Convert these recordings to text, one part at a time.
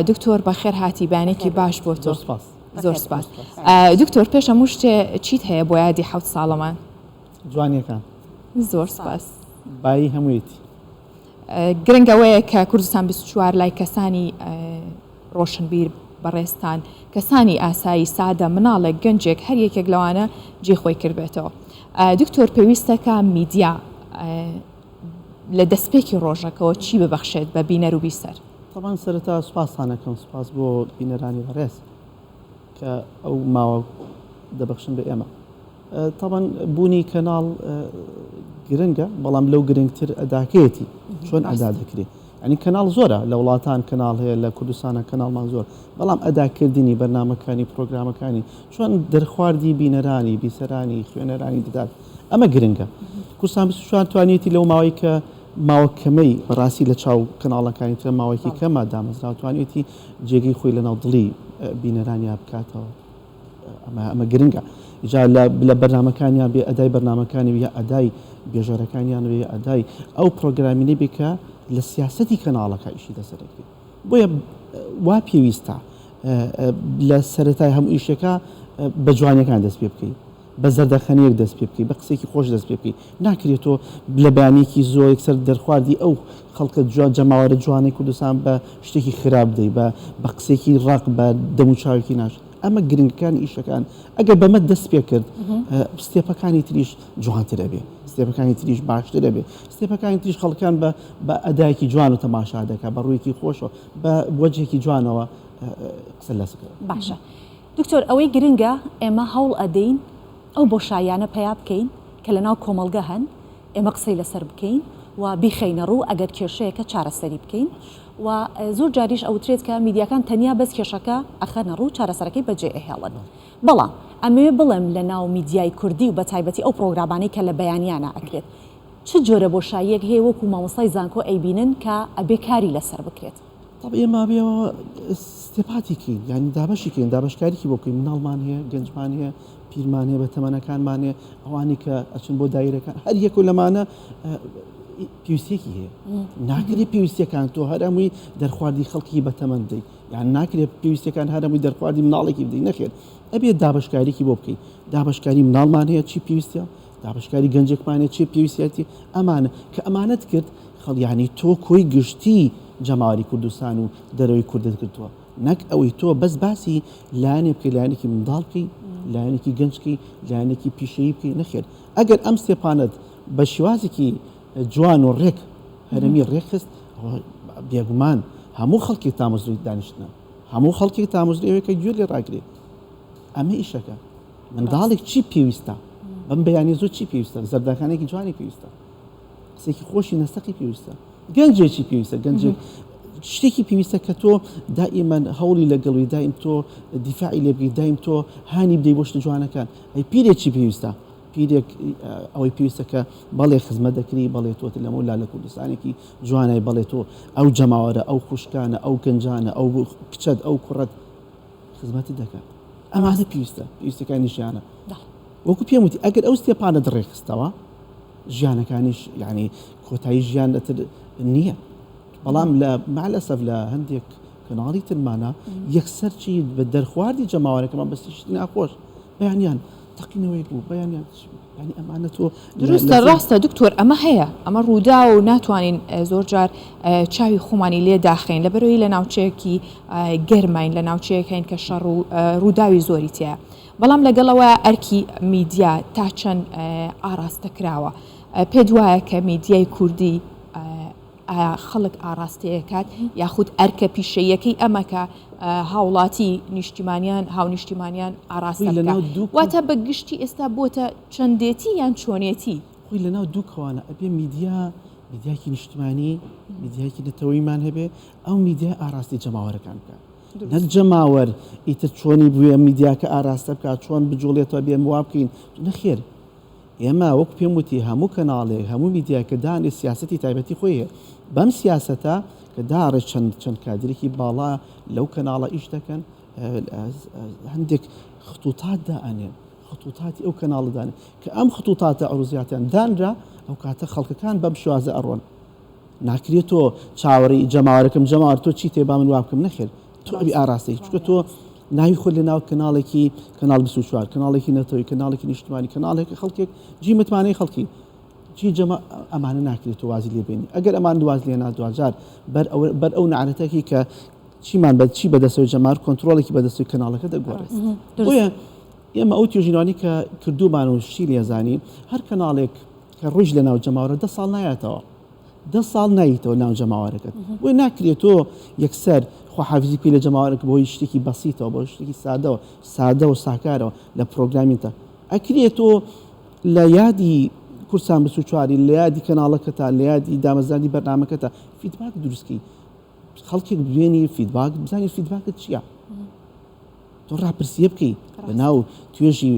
دکتۆر بەخێر هاتی بەیانێکی باش بۆ تۆ. زۆر سپاس. دکتۆر پێش هەموو شتێ چیت هەیە بۆ یادی حەوت ساڵەمان؟ جوانیەکان. زۆر سپاس. بایی هەموویەتی. گرنگ ئەوەیە کە کوردستان 24 لای کەسانی ڕۆشنبیر بەڕێزتان کەسانی ئاسایی سادە مناڵێک گەنجێک هەر یەکێک لەوانە جێی خۆی کردبێتەوە. دکتۆر پێویستە کە میدیا لە دەستپێکی ڕۆژەکەوە چی ببەخشێت بە بینەر و بیسەر؟ تەبعەن سەرەتا سوپاستان ئەکەم، سوپاس بۆ بینەرانی بەڕێز کە ئەو ماوە دەبەخشن بە ئێمە. تەبعەن بوونی کەناڵ گرنگە، بەڵام لەو گرنگتر ئەداکەیەتی، چۆن ئەدا دەکرێ. یانی کەناڵ زۆرە لە وڵاتان کەناڵ هەیە، لە کوردستانە کەناڵمان زۆر، بەڵام ئەداکردنی بەرنامەکانی، پرۆگرامەکانی چۆن دەرخواردی بینەرانی، بیسەرانی، خوێنەرانی دەدات، ئەمە گرنگە. کوردستان 24 توانیویەتی لەو ماوەی کە ماوە کەمەی بەڕاستی لە چاو کەناڵەکانی ترە ماوەیەکی کەمە دامەزراوە توانیویەتی جێگەی خۆی لەناو دڵی بینەرانیا بکاتەوە. ئەمە ئەمە گرنگە جا لە بەرنامەکانیان بێ ئەدای بەرنامەکانی یا ئەدای بێژەرەکانیان بێ ئەدای ئەو پرۆگرامینەی بێ کە لە سیاسەتی کەناڵەکە ئیشی لەسەر دەکرێت. بۆیە وا پێویستە لە سەرەتای هەموو ئیشێکە بە جوانیەکان دەست پێ بکەیت. بە زەردەخەنەیەک دەست پێ بکەی، بە قسەیەکی خۆش دەست پێ بکەی، ناکرێت تۆ لە بەیانییەکی زۆر یەکسەر دەرخواردی ئەو خەڵکە جوان جەماوەرە جوانەی کوردستان بە شتێکی خراپ بدەی، بە بە قسەیەکی ڕەق، بە دەموچاوێکی ناش. ئەمە گرنگەکانی ئیشەکان. ئەگەر بەمە دەست پێ کرد، ستێپەکانی تریش جوانتر ئەبێ، ستێپەکانی تریش باشتر ئەبێ، ستێپەکانی تریش خەڵکان بە بە ئەدایەکی جوان و تەماشا دەکا، بە ڕوویەکی خۆشەوە، بە وەجهێکی جوانەوە قسە لەسەر. باشە دکتۆر ئەوەی گرنگە ئێمە هەوڵ ئەدەین ئەو بۆشاییانە پەیا بکەین کە لەناو کۆمەڵگە هەن ئێمە قسەی لەسەر بکەین و بیخەینە ڕوو ئەگەر کێشەیەکە چارەسەری بکەین و زۆر جاریش ئەوترێت کە میدیاکان تەنیا بەس کێشەکە ئەخەنە ڕوو چارەسەرەکەی بەجێ ئەهێڵن بەڵام ئەمەوێ بڵێم لەناو میدیای کوردی و بەتایبەتی ئەو پڕۆگرامانەی کە لە بەیانیانە ئەکرێت چ جۆرە بۆشاییەک هەیە وەکو مامۆستای زانکۆ ئەیبینن کە ئەبێ کاری لەسەر بکرێت؟ طب ئێمە ئەبێ ستێپاتی کەین یانی دابەشی کەین دابەشکاریی بۆ بکەین مناڵمان هەیە گەنجمان هەیە پیرمان هەیە بە تەمەنەکانمان هەیە ئەوانی کە ئەچن بۆ دایرەکان هەر یەک و لەمانە پێویستێکی هەیە ناکرێت پێویستەکان تۆ هەر هەمووی دەرخواردی خەڵکی بە تەمەن بدەیت یان ناکرێت پێویستەکان هەر هەمووی دەرخواردی مناڵێکی بدەیت نەخێر ئەبێت دابەشکاریی بۆ بکەیت دابەشکاری مناڵمان هەیە چی پێویستە دابەشکاری گەنجێکمان هەیە چی پێویستیەتی ئەمانە کە ئەمانەت کرد خەڵ یانی تۆ کۆی گشتی جەماوەری کوردستان و دەرەوەی کوردت گرتووە نەک ئەوەی تۆ بەس باسی لایەنێ بکەی لایەنێکی منداڵ بکەی لایەنێکی گەنج بکەی لایەنێکی پیشەیی بکەی نەخێر ئەگەر ئەم سێپانەت بە شێوازێکی جوان و ڕێک هەرەمی ڕێکخست بێگومان هەموو خەڵکی تامەزرۆی دانیشتنە هەموو خەڵکی تامەزرۆی کە گوێ لێ ڕاگرێت ئەمە ئیشەکە منداڵێک چی پێویستە بەم بەیانی زۆر چی پێویستە زەردەخانێکی جوانی پێویستە قسێکی خۆشی نەسەقی پێویستە گەنجێکی پێویستە گەنجێک شتێکی پێویستە کە تۆ دائیمەن هەوڵی لەگەڵی دایم تۆ دیفاعی لێ بکەی دایم تۆ هانی بدەی بۆ شتە جوانەکان ئەی پیرێکی پێویستە پیرێک ئەوەی پێویستە کە بەڵێ خزمەت دەکری بەڵێ تۆ لەمە لا لە کوردستانێکی جوانای بەڵێ تۆ ئەو جەماوەرە ئەو خوشکانە ئەو گەنجانە ئەو کچەت ئەو کوڕەت خزمەتت دەکات ئەمانە پێویستە پێویستەکانی ژیانە وەکو پێم وتی ئەگەر ئەو ستێپانە دڕێخستەوە ژیانەکانیش یعنی کۆتایی ژیان لەتر نییە بەڵام لە مالەسەف لە هەندێک کەناڵی ترمانە یەکسەر چی بە دەرخواردی جەماوەرەکەمان بەستیشتی ناخۆش بەیانیان تەقینەوەیەک بوو بەیانیان یانی ئەمانە تۆ دروستە ڕاستە دکتۆر ئەمە هەیە ئەمە ڕووداوە و ناتوانین زۆر جار چاوی خۆمانی لێ داخەین لەبەرەوەی لە ناوچەیەکی گەرماین لە ناوچەیەک هەین کە شەڕ و ڕووداوی زۆری تایە بەڵام لەگەڵەوە ئەرکی میدیا تا چەند ئاراستە کراوە پێت وایە کە میدیای کوردی ئایا خەڵک ئاڕاستەی ئەکات یاخود ئەرکە پیشەییەکەی ئەمە کە هاوڵاتی نیشتیمانیان هاونیشتیمانیان ئاڕاستە بکات واتە بە گشتی ئێستا بۆتە چەندێتی یان چۆنێتی؟ خۆی لەناو دوو کەوانە ئەبێ میدیا میدیایەکی نیشتمانی میدیایەکی نەتەوەیمان هەبێ ئەو میدیای ئاراستەی جەماوەرەکان بکات نەک جەماوەر ئیتر چۆنی بوێ میدیاکە ئاراستە بکات چۆن بجوڵێتەوە بێ وا بکەین نەخێر ئێمە وەک پێم وتی هەموو کەناڵێک، هەموو میدیایەک کە دانرێت سیاسەتی تایبەتی خۆی هەیە. بەم سیاسەتە کە داڕێت چەند چەند کادرێکی باڵا لەو کەناڵە ئیش دەکەن، هەندێک خطوطات دائەنێن، خطوطاتی ئەو کەناڵە دانێن. کە ئەم خطوطاتە عروزیاتیان دانرا، ئەو کاتە خەڵکەکان بەم شێوازە ئەڕۆن. ناکرێت تۆ چاوەڕێی جەماوەرەکەم جەماوەر تۆ چی تێ با من وا بکەم نەخێر تۆ ئەبی ئاراستەی چونکە تۆ ناوی خۆت لە ناو کەناڵێکی کەناڵ 24 کەناڵێکی نەتەوەی کەناڵێکی نیشتمانی کەناڵێک خەڵکێک جی متمانەی خەڵکی جی جەمە ئەمانە ناکرێت تۆ وازی لێ بێنی ئەگەر ئەمان واز لێ نا دواجار بەر ئەو بەر ئەو نەعرەتەکی کە چیمان بە چی بەدەستەوە جەمار کۆنتترۆڵێکی بەدەستی کەناڵەکە دەگۆڕێت بۆیە ئێمە ئەو توێژینەوانەی کە کردوومان و شتی لێزانی هەر کەناڵێک کە ڕۆیشت لە ناو جەماوەرە دە ساڵ نایەتەوە دە ساڵ نایتەوە ناو جەماوەرەکەت بۆیە ناکرێت تۆ یەکسەر خواحافیزی بکەی لە جەماوەرەکە بۆی شتێکی بەسیتەوە بۆ شتێکی سادەوە سادە و ساکارەوە لە پرۆگرامینتە ئەکرێت تۆ لە یادی کوردستان 24 لە یادی کەناڵەکەتا لە یادی دامەزراندی بەرنامەکەتا feedback دروستکەی خەڵکێک بێنی feedback بزانی feedback ت چییە؟ تۆ ڕاپرسیە بکەی لە ناو توێژی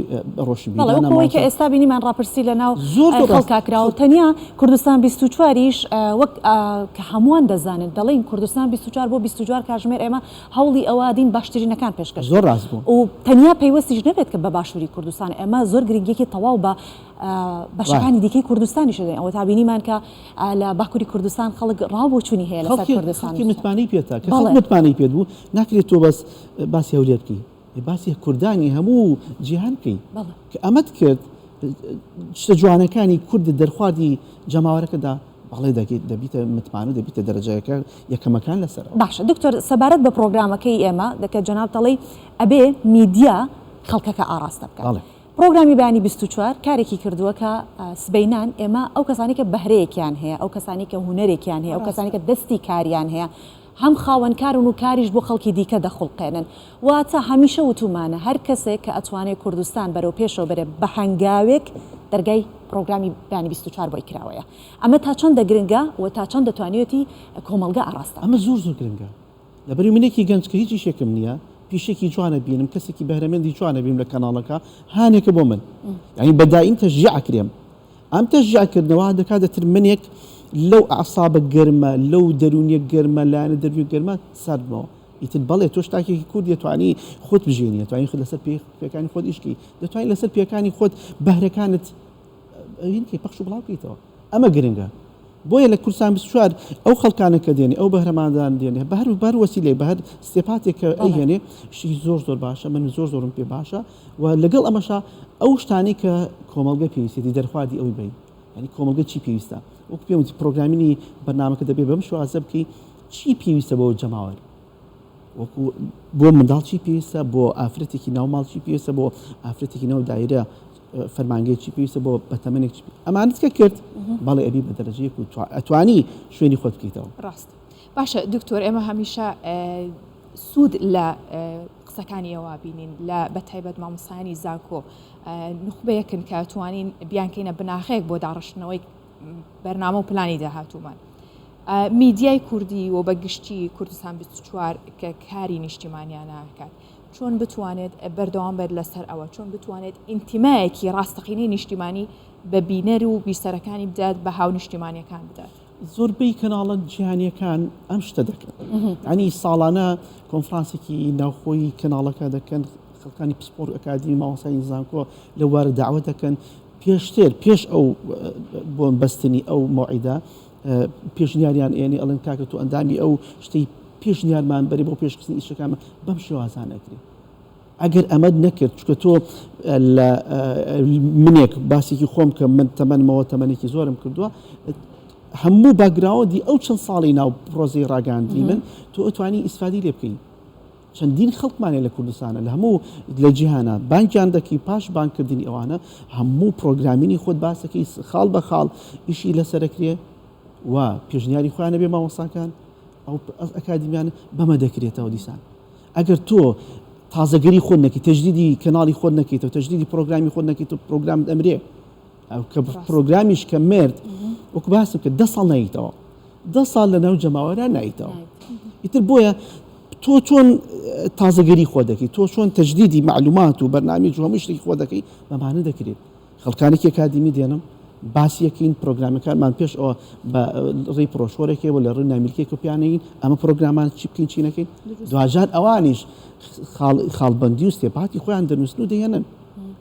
ڕۆشنبیرانە بەڵێ کە ئێستا بینیمان ڕاپرسی لە ناو زۆر خەڵکا کراوە تەنیا کوردستان 24 یش وەک کە هەمووان دەزانن دەڵێن کوردستان 24 بۆ 24 کاژمێر ئێمە هەوڵی ئەوە دین باشترینەکان پێشکەش زۆر ڕاست بوو و تەنیا پەیوەستیش نەبێت کە بە باشووری کوردستان ئێمە زۆر گرنگیەکی تەواو بە بەشەکانی دیکەی کوردستانیش دەدەین ئەوە تا بینیمان کە لە باکووری کوردستان خەڵک ڕاو بۆچوونی هەیە لەسەر کوردستان. خەڵکی متمانەی پێتە کە خەڵک متمانەی پێت بوو ناکرێت تۆ بەس باسی هەولێر بکەی باسی کوردانی هەموو جیهان بکەی کە ئەمەت کرد شتە جوانەکانی کورد دەرخواردی جەماوەرەکەدا بەڵێ دەگەیت دەبیتە متمانە و دەبیتە دەرەجەیەکە یەکەمەکان لەسەر باشە دکتۆر سەبارەت بە پرۆگرامەکەی ئێمە دەکە جەناب دەڵێی ئەبێ میدیا خەڵکەکە ئاڕاستە بکات. پڕۆگرامی بەیانی 24 کارێکی کردووە کە سبەینان ئێمە ئەو کەسانەی کە بەهرەیەکیان هەیە، ئەو کەسانەی کە هونەرێکیان هەیە، ئەو کەسانەی کە دەستی کاریان هەیە، هەم خاوەن کارن و کاریش بۆ خەڵکی دیکە دەخوڵقێنن. واتە هەمیشە وتوومانە هەر کەسێک کە ئەتوانێ کوردستان بەرەو پێشەوە بەرێ بە هەنگاوێک دەرگای پڕۆگرامی بەیانی 24 بۆی کراوەیە. ئەمە تا چەندە گرنگە و تا چەندە توانیویەتی کۆمەڵگە ئاڕاستە ئەمە زۆر زۆر گرنگە. لەبەری منێکی گەنج کە هیچ ئیشێکم نییە پیشێکی جوانە بینم کەسێکی بەهرەمەندی جوانە بیم لە کەناڵەکە هانێکە بۆ من یعنی بەدایم تەشجیع ئەکرێم ئەم تەشجیع کردنەوە دەکات دەتر منێک لەو ئەعسابە گەرمە لەو دەرونیە گەرمە لایەنە دەرونیە گەرمە ساردبمەوە ئیتر بەڵێ تۆش تاکێکی کوردی دەتوانی خۆت بژێنی دەتوانی خۆت لەسەر پێکانی خۆت ئیشکی دەتوانی لەسەر پێکانی خۆت بەهرەکانت هینکەی پەخش و بڵاو بکەیتەوە ئەمە گرنگە بۆیە لە کوردستان 24 ئەو خەڵکانە کە دێنێ ئەو بەهرەماندان دێنێ بە هەر بەر وەسیلەی بە هەر step اتێک کە ئەیهێنێ شتی زۆر زۆر باشە من زۆر زۆرم پێ باشە و لەگەڵ ئەمەشا ئەو شتانەی کە کۆمەڵگە پێویستێتی دەرخواردی ئەوی بی یعنی کۆمەڵگە چی پێویستە وەک پێم وتی پرۆگرامینی بەرنامەکە دەبێ بەم شێوازە بکەی چی پێویستە بۆ جەماوەر وەکو بۆ منداڵ چی پێویستە بۆ ئافرەتێکی ناو ماڵ چی پێویستە بۆ ئافرەتێکی ناو دایرە فەرمانگەی چی پێویستە بۆ بەتەمەنێک چی ئەمانت کە کرد بەڵێ ئەبی بە دەرەجەیەک و ئەتوانی شوێنی خۆت بکەیتەوە. ڕاست باشە دکتۆر ئێمە هەمیشە سوود لە قسەکانی ئێوە بینین لە بەتایبەت مامۆستایانی زانکۆ نوخبەیەکن کە توانین بیانکەینە بناغەیەک بۆ داڕشتنەوەی بەرنامە و پلانی داهاتوومان. میدیای کوردی و بە گشتی کوردستان 24 کە کاری نیشتیمانیانە ئەکات چۆن بتوانێت بەردەوام بێت لەسەر ئەوە چۆن بتوانێت ئینتیمایەکی ڕاستەقینەی نیشتیمانی بە بینەر و بیسەرەکانی بدات بە هاونیشتیمانیەکان بدات؟ زۆربەی کەناڵە جیهانیەکان ئەم شتە دەکەن ینی ساڵانە کۆنفرانسێکی ناوخۆی کەناڵەکە دەکەن خەڵکانی پسپۆر ئەکادیمی مامۆستای زانکۆ لە وارە داوە دەکەن پێشتر پێش ئەو بۆن بەستنی ئەو مەوعیدە پێشنیاریان ئێنێ ئەڵێن کاکە تۆ ئەندامی ئەو شتەی پێشنیارمان بەرێ بۆ پێشخستنی ئیشەکانمان بەم شێوازان ئەکرێ ئەگەر ئەمەت نەکرد چکە تۆ لە منێک باسێکی خۆم کە من تەمەنمەوە تەمەنێکی زۆرم کردووە هەموو background ی ئەو چەند ساڵی ناو پرۆزەی ڕاگەاندنی من تۆ ئەتوانی ئیسفادی لێ بکەی چەندین خەڵکمان هەیە لە کوردستانە لە هەموو لە جیهانە بانکیان دەکەی پاش بانکردنی ئەوانە هەموو پرۆگرامینی خۆت باسەکەی خاڵ بە خاڵ ئیشی لەسەرەکرێ و پێشنیاری خۆیانە بێ مامۆستاکان ئەو ئەکادیمیان بەمە دەکرێتەوە دیسان ئەگەر تۆ تازەگەری خۆت نەکەی تەجدیدی کەناڵی خۆت نەکەیتەوە تەجدیدی پرۆگرامی خۆت نەکەیت و پرۆگرامت ئەمرێ ئەو کە پرۆگرامیش کە مرد وەکو باسم کرد دە ساڵ نایتەوە دە ساڵ لە ناو جەماوەرا نایتەوە ئیتر بۆیە تۆ چۆن تازەگەری خۆ دەکەی تۆ چۆن تەجدیدی معلومات و بەرنامی و هەموو شتێکی خۆ دەکەی بەمانە دەکرێت خەڵکانێکی ئەکادیمی دێنم باسی یەکین پرۆگرامەکانمان پێش ئەوە بە ڕێی پرۆشۆرێکێ و لە ڕووی نامیلکێک و پیانەین ئەمە پرۆگرامان چی بکەین چی نەکەین دواجار ئەوانیش خاڵبندی و step اتی خۆیان دەنووسن و دەیەنن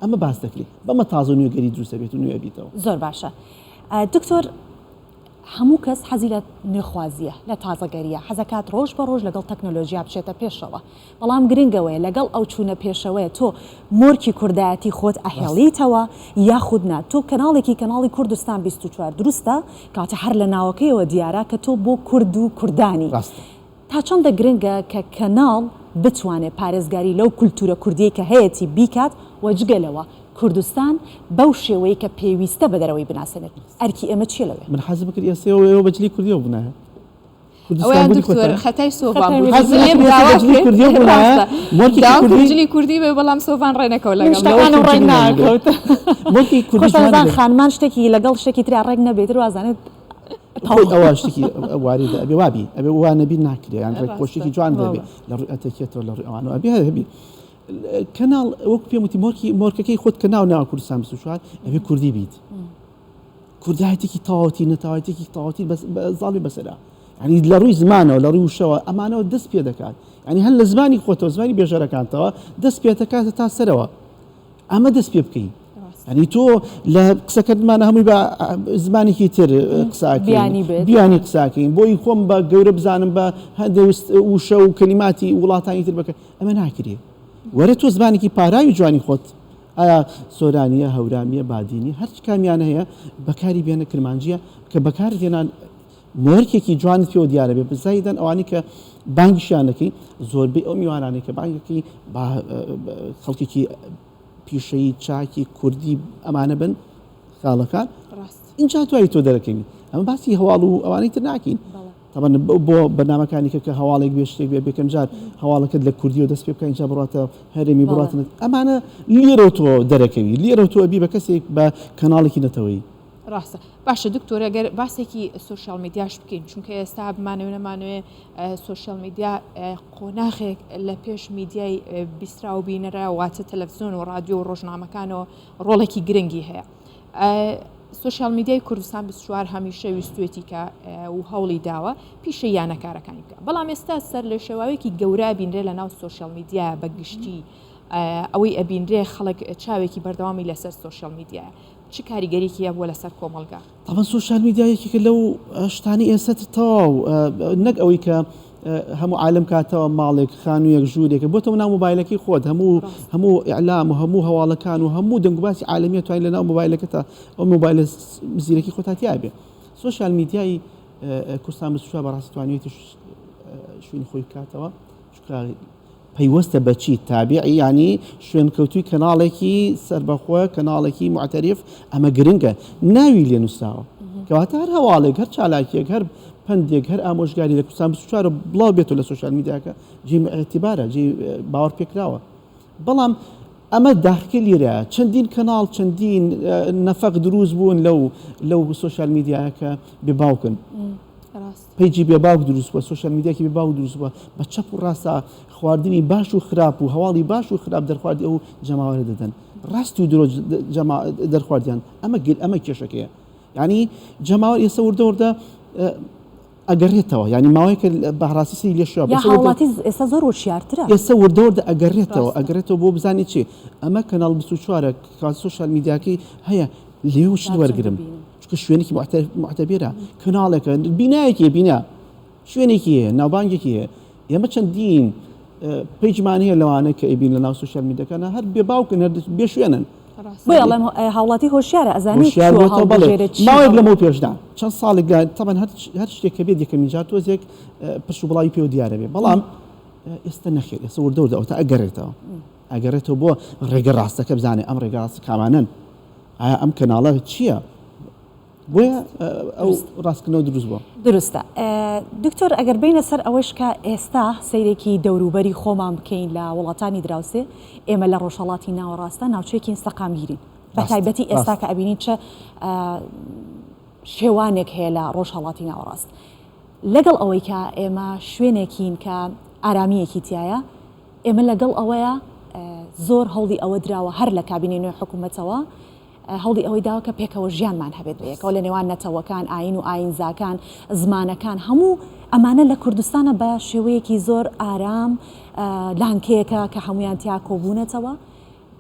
ئەمە باس دەکرێت بەمە تازە نوێگەری دروست دەبێت و نوێ ئەبیتەوە. زۆر باشە دکتۆر. هەموو کەس حەزی لە نوێخوازییە، لە تازەگەرییە، حەزەکات ڕۆژ بە ڕۆژ لەگەڵ تەکنۆلۆژیا بچێتە پێشەوە، بەڵام گرنگ ئەوەیە لەگەڵ ئەو چوونە پێشەوەیە تۆ مۆرکی کوردایەتی خۆت ئەهێڵیتەوە یاخود نا، تۆ کەناڵێکی کەناڵی کوردستان 24 دروستە، کەواتە هەر لە ناوەکەیەوە دیارە کە تۆ بۆ کورد و کوردانی. ڕاستە. تا چەندە گرنگە کە کەناڵ بتوانێت پارێزگاری لەو کولتوورە کوردیەی کە هەیەتی بیکات و جگە لەوە کوردستان بەو شێوەی کە پێویستە بە دەرەوەی بناسێنێت ئەرکی ئێمە چیە لەوێ؟ من حەزم کرد ئێستا ئێوە ئێوە بە جلی کوردیەوە بوونایە. ئەوەیان دکتۆر خەتای سۆڤان بوو من لێم داوا کرد ڕاستە داوام کرد جلی کوردی بێ بەڵام سۆڤان ڕێ نەکەوت لەگەڵ شتەکانم ڕێک ناکەوت خۆشتان زان خانمان شتێکی لەگەڵ شتێکی ترا ڕێک نەبێت تر وازانێت خۆی ئەوە شتێکی واریدە ئەبێ وابی ئەبێ وا نەبی ناکرێ یان ڕێک پۆشێکی جوان دەبێ لە ڕووی ئەتەکێتەوە لە ڕووی ئەوانەوە ئەبێ هەبی کەناڵ وەک پێم وتی مۆرکی مۆرکەکەی خۆت کە ناو ناو کوردستان 24 ئەبێ کوردی بیت کوردایەتێکی تەواوەتی نەتەوایەتێکی تەواوەتی بەس زاڵی بەسەرا یعنی لە ڕووی زمانەوە لە ڕووی وشەوە ئەمانەوە دەست پێ دەکات یعنی هەر لە زمانی خۆتەوە زمانی بێژەرەکانتەوە دەست پێ دەکات تا سەرەوە ئەمە دەست پێ بکەین ینی تۆ لە قسەکردمانە هەمووی بە زمانێکی تر قساکەین بیانی قساکەین بۆی خۆم بە گەورە بزانم بە هەندێک وشە و کەلیماتی وڵاتانی تر بکە ئەمە ناکرێ وەرە تۆ زمانێکی پاراوی جوانی خۆت ئایا سۆرانیە هەورامیە بادینی هەرچ کامیان هەیە بەکاری بێنە کرمانجیە کە بەکارت هێنان مۆرکێکی جوانت پێوە دیارە بێ بزایدەن ئەوانی کە بانگیشیان دەکەی زۆربەی ئەو میوانانەی کە بانگەکەی با خەڵکێکی پیشەیی چاکی کوردی ئەمانە بن خاڵەکان ڕاست اینجا دوایی تۆ دەرەکەوی ئەمە باسی هەواڵ و ئەوانەی تر ناکەین تەبەن بۆ بەرنامەکانی کە کە هەواڵێک بێ شتێک بێ بێکەم جار هەواڵەکەت لە کوردیەوە دەست پێ بکە ئینجا بڕاتە هەرێمی بڕاتە ئەمانە لێرەوە تۆ دەرەکەوی لێرەوە تۆ ئەبی بە کەسێک بە کەناڵێکی نەتەوەیی. ڕاستە باشە دکتۆر ئەگەر باسێکی سۆشیال میدیاش بکەین چونکە ئێستا بمانەوێ نەمانەوێ سۆشیال میدیا قۆناغێک لە پێش میدیای بیسترا و بینەرە واتە تەلەفزیۆن و ڕادیۆ و ڕۆژنامەکانەوە ڕۆڵێکی گرنگی هەیە. سۆشیال میدیای کوردستان 24 هەمیشە ویستوێتی کە و هەوڵی داوە پیشەییانە کارەکانی بکە بەڵام ئێستا سەر لە شێواوێکی گەورە بینرێ لە ناو سۆشیال میدیا بە گشتی ئەوەی ئەبینرێ خەڵک چاوێکی بەردەوامی لەسەر سۆشیال میدیایە چ کاریگەریکی هەبووە لەسەر کۆمەڵگا؟ تەبعەن سۆشیال میدیا یەکێکە لەو شتانەی ئێستا تەواو نەک ئەوەی کە هەموو عالم کاتەوە ماڵێک خانوویەک ژوورێکە بۆتەوە ناو مۆبایلەکەی خۆت هەموو هەموو ئیعلام و هەموو هەواڵەکان و هەموو دەنگوباسی عالەمیە توانین لە ناو مۆبایلەکەتا ئەو مۆبایلە زیرەکی خۆتا تیا بێ سۆشیال میدیای کوردستان بسوشا بەڕاستی توانیوێتی شوێنی خۆی بکاتەوە چونکە پەیوەستە بە چی؟ تابعی یانی شوێنکەوتووی کەناڵێکی سەربەخۆ، کەناڵێکی موعتەریف، ئەمە گرنگە ناوی لێ نووسراوە. کەواتە هەر هەواڵێک، هەر چالاکییەک، هەر پەندێک، هەر ئامۆژگاری لە کوردستان 24 بڵاو بێتەوە لە سۆشیال میدیاکە جێی ئیعتیبارە، جێی باوەڕ پێکراوە. بەڵام ئەمە داخەکەی لێرەیە چەندین کەناڵ، چەندین نەفەق دروست بوون لەو لەو سۆشیال میدیایە کە بێ باوکن. page ی بێ باوک دروست بووە، سۆشیال میدیاکی بێ باوک دروست بووە، بە چەپ و ڕاستە خواردنی باش و خراپ و هەواڵی باش و خراپ دەرخواردی ئەو جەماوەرە دەدەن، ڕاست و درۆ دەرخواردیان، ئەمە ئەمە کێشەکەیە. یعنی جەماوەر ئێستا وردە وردە ئەگەڕێتەوە، یعنی ماوەیەکە بەڕاستی سەری لێ شێوا، یا هاوڵاتی ئێستا زۆر وشیارترە. ئێستا وردە وردە ئەگەڕێتەوە، ئەگەڕێتەوە بۆ بزانێت چی ئەمە کەناڵ 24 کە سۆشیال میدیاکەی هەیە لێوە چ وەرگرم. چونکە شوێنێکی موعتەبیرە، کەناڵێکە، بینایەکی هەیە، بینا شوێنێکی هەیە، ناوبانگێکی هەیە. ئێمە چەندین page مان هەیە لەوانە کە ئەیبین لە ناو سۆشیال میدیاکانە هەر بێ باوکن هەر بێ شوێنن. بۆیە ئەڵێم هاوڵاتی هۆشیارە ئەزانێ هۆشیار کوێ بۆتەوە بەڵێ هەڵبژێرێ چی ماوەیەک لەمەو هەڵبژێرێ. پێشدا چەند ساڵێک لە تەبعەن هەر هەر شتێک کە بێت یەکەمین جار تۆزێک پرش و بڵاوی پێوە دیارە بێ بەڵام ئێستا نەخێر ئێستا وردە وردە ئەوەتا ئەگەڕێتەوە ئەگەڕێتەوە بۆ ڕێگە ڕاستەکە بزانێ ئەم ڕێگە ڕاستە کامانەن ئایا ئەم کەناڵە چییە؟ بۆیە ئەو ڕاستکردنەوە دروست بووە. دروستە دکتۆر ئەگەر بینە سەر ئەوەش کە ئێستا سەیرێکی دەوروبەری خۆمان بکەین لە وڵاتانی دراوسێ ئێمە لە ڕۆژهەڵاتی ناوەڕاستە ناوچەیەکی سەقامگیرین بە تایبەتی ئێستا کە ئەبینین چ شێوانێک هەیە لە ڕۆژهەڵاتی ناوەڕاست لەگەڵ ئەوەی کە ئێمە شوێنێکین کە ئارامییەکی تایە ئێمە لەگەڵ ئەوەیە زۆر هەوڵی ئەوە دراوە هەر لە کابینەی نوێی حکوومەتەوە هەوڵی ئەوەی داوە کە پێکەوە ژیانمان هەبێت بەیەکەوە لە نێوان نەتەوەکان، ئایین و ئایینزاکان، زمانەکان، هەموو ئەمانە لە کوردستانە بە شێوەیەکی زۆر ئارام لانکەیەکە کە هەموویان تیا کۆبوونەتەوە.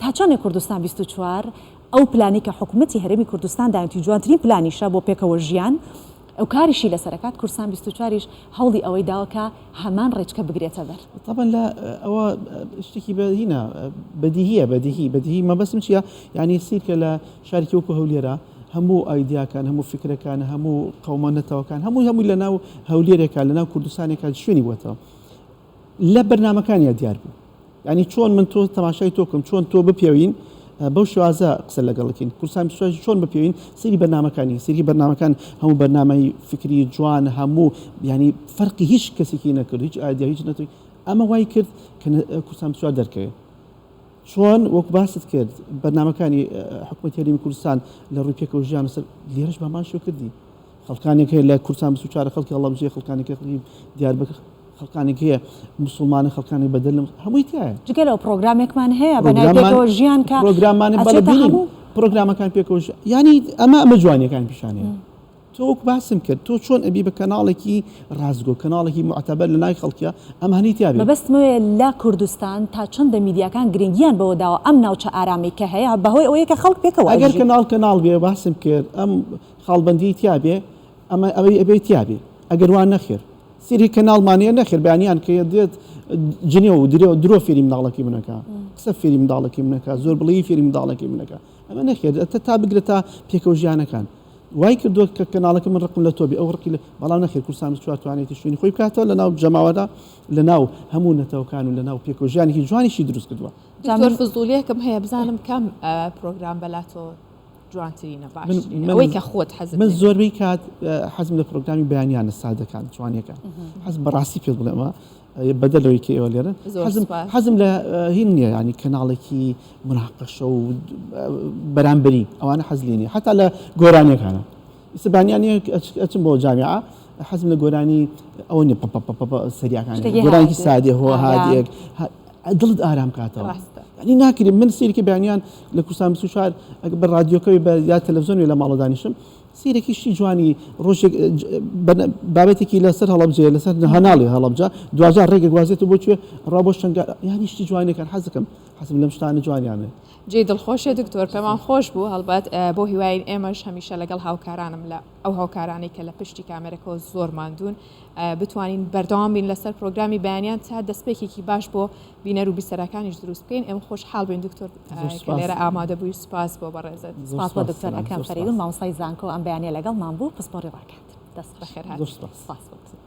تا چەندێک کوردستان 24 ئەو پلانی کە حکوومەتی هەرێمی کوردستان داوێتی جوانترین پلانیشە بۆ پێکەوە ژیان. و کاریشی لەسەر ئەکات، کوردستان 24 یش هەوڵی ئەوەی داوە کە هەمان ڕێچکە بگرێتە بەر. تەبعەن لە ئەوە شتێکی بە هینە بەدیهیە بەدیهی بەدیهی مەبەستم چییە یعنی سیرکە لە شارێکی وەکو هەولێرە هەموو ئایدیاکان هەموو فکرەکان هەموو قەومە نەتەوەکان هەمووی هەمووی لە ناو هەولێرێکا لە ناو کوردستانێکا شوێنی بووەتەوە لە بەرنامەکانیا دیار بوو یعنی چۆن من تۆ تەماشای تۆ کەم چۆن تۆ بپێوین بەو شێوازە قسە لەگەڵکین کوردستان بسوێژ چۆن بپێوین سری بەرنامەکانی سری بەرنامەکان هەموو بەرنامەی فکری جوان هەموو ینی فەرقی هیچ کەسێکی نەکرد هیچ ئایدیا هیچ نەتوی ئەمە وای کرد کە کوردستان بسوار دەرکەوێت چۆن وەک باست کرد بەرنامەکانی حکوومەت هەرێمی کوردستان لە ڕووی پێکەوە ژیان سەر لێرەش بامان شو کردی خەڵکانێک هەیە لە کوردستان 24 خەڵکی هەڵەبجەیە خەڵکانێک خەڵکی دیاربەکر خەڵکانێک هەیە موسڵمانە خەڵکانێک بەدەر لە هەمووی تایە. جگە لەوە پڕۆگرامێکمان هەیە بە ناوی پێکەوە ژیان کە پڕۆگراممان بەڵێ ئەچێتە بینیم هەموو. پڕۆگرامەکان پێکەوە ژیان یانی ئەمە ئەمە جوانیەکان پیشانەیە تۆ وەک باسم کرد تۆ چۆن ئەبی بە کەناڵێکی ڕاستگۆ کەناڵێکی موعتەبەر لە ناوی خەڵکیا ئەمانەی تیا بێ. مەبەستم ئەوەیە لە کوردستان تا چەندە میدیاکان گرنگیان بەوە داوە ئەم ناوچە ئارامەی کە هەیە بەهۆی ئەوەیە کە خەڵک پێکەوە ئەگەر ئەژی. کەناڵ کەناڵ بێ باسم کرد ئەم خاڵبەندیەی تیا بێ ئەمە ئەوەی ئەبێ تیا بێ ئەگەر وا نەخێر سری کەناڵمان هەیە نەخێر بەیانیان کە دێت جنێو و درێ درۆ فێری منداڵەکەی منەکە قسە فێری منداڵەکەی منەکە زۆر بڵێی فێری منداڵەکەی منەکە ئەمە نەخێر تا تا بگرە تا پێکەوە ژیانەکان وای کردووە کە کەناڵەکە من ڕقم لە تۆ بێ ئەو ڕقی لە بەڵام نەخێر کوردستان 24 توانێتی شوێنی خۆی بکاتەوە لە ناو جەماوەردا لە ناو هەموو نەتەوەکان و لە ناو پێکەوە ژیانێکی جوانیشی دروست کردووە. دکتۆر فزولیەکم هەیە بزانم کام پرۆگرام بەلاتۆ جوانترینە باشترینە ئەوەی کە خۆت حەزت من زۆربەی کات حەزم لە پرۆگرامی بەیانیانە سادەکان جوانیەکان حەزم بەڕاستی پێت بڵێمە بەدەر لەوەی کە ئێوە لێرە حەزم حەزم لە هین نییە ینی کەناڵێکی مناقەشە و بەرامبەری ئەوانە حەز لێ نییە حتا لە گۆرانیەکانە ئیستا بەیانیان ئەچم بۆ جامیعە حەزم لە گۆرانی ئەوە نیە پە سەریاکان گۆرانێکی سادێ هۆ هادێک دڵت ئارام کاتەوە ینی ناکرێت من سیرکی بەیانیان لە کوردستان 24 ئەگە بە ڕادیۆکەوی بە یا تەلەڤزیۆنی لە ماڵە دانیشم سیرێکی شتی جوانی ڕۆژێک بابەتێکی لەسەر هەڵەبجەیە لەسەر هەناڵی هەڵەبجە دواجار ڕێگە گوازێت بۆ کوێ ڕا بۆ شنگال یانی شتی جوانەکان حەزەکەم حەزم لەم شتانە جوانیانە. جێی دڵخۆشیە دکتۆر پێمان خۆش بوو هەڵبەت بۆ هیواین ئێمەش هەمیشە لەگەڵ هاوکارانم لە ئەو هاوکارانەی کە لە پشتی کامێرەکەەوە زۆر ماندوون بتوانین بەردەوام بین لەسەر پرۆگرامی بەیانیان تا دەستپێکێکی باش بۆ بینەر و بیسەرەکانیش دروست بکەین ئێمە خۆشحاڵ بین دکتۆر کە لێرە ئامادە بووی سوپاس بۆ بەڕێزت. سوپاس بۆ دکتۆر ئەکرەم فەرەیدون مامۆستای زانکۆ ئەم بەیانیە لەگەڵمان بوو پسپۆڕی ڕاگەیاندن. دەست خۆش. بەخێرهاتی. زۆر سوپاس. سوپاس بۆ تۆ.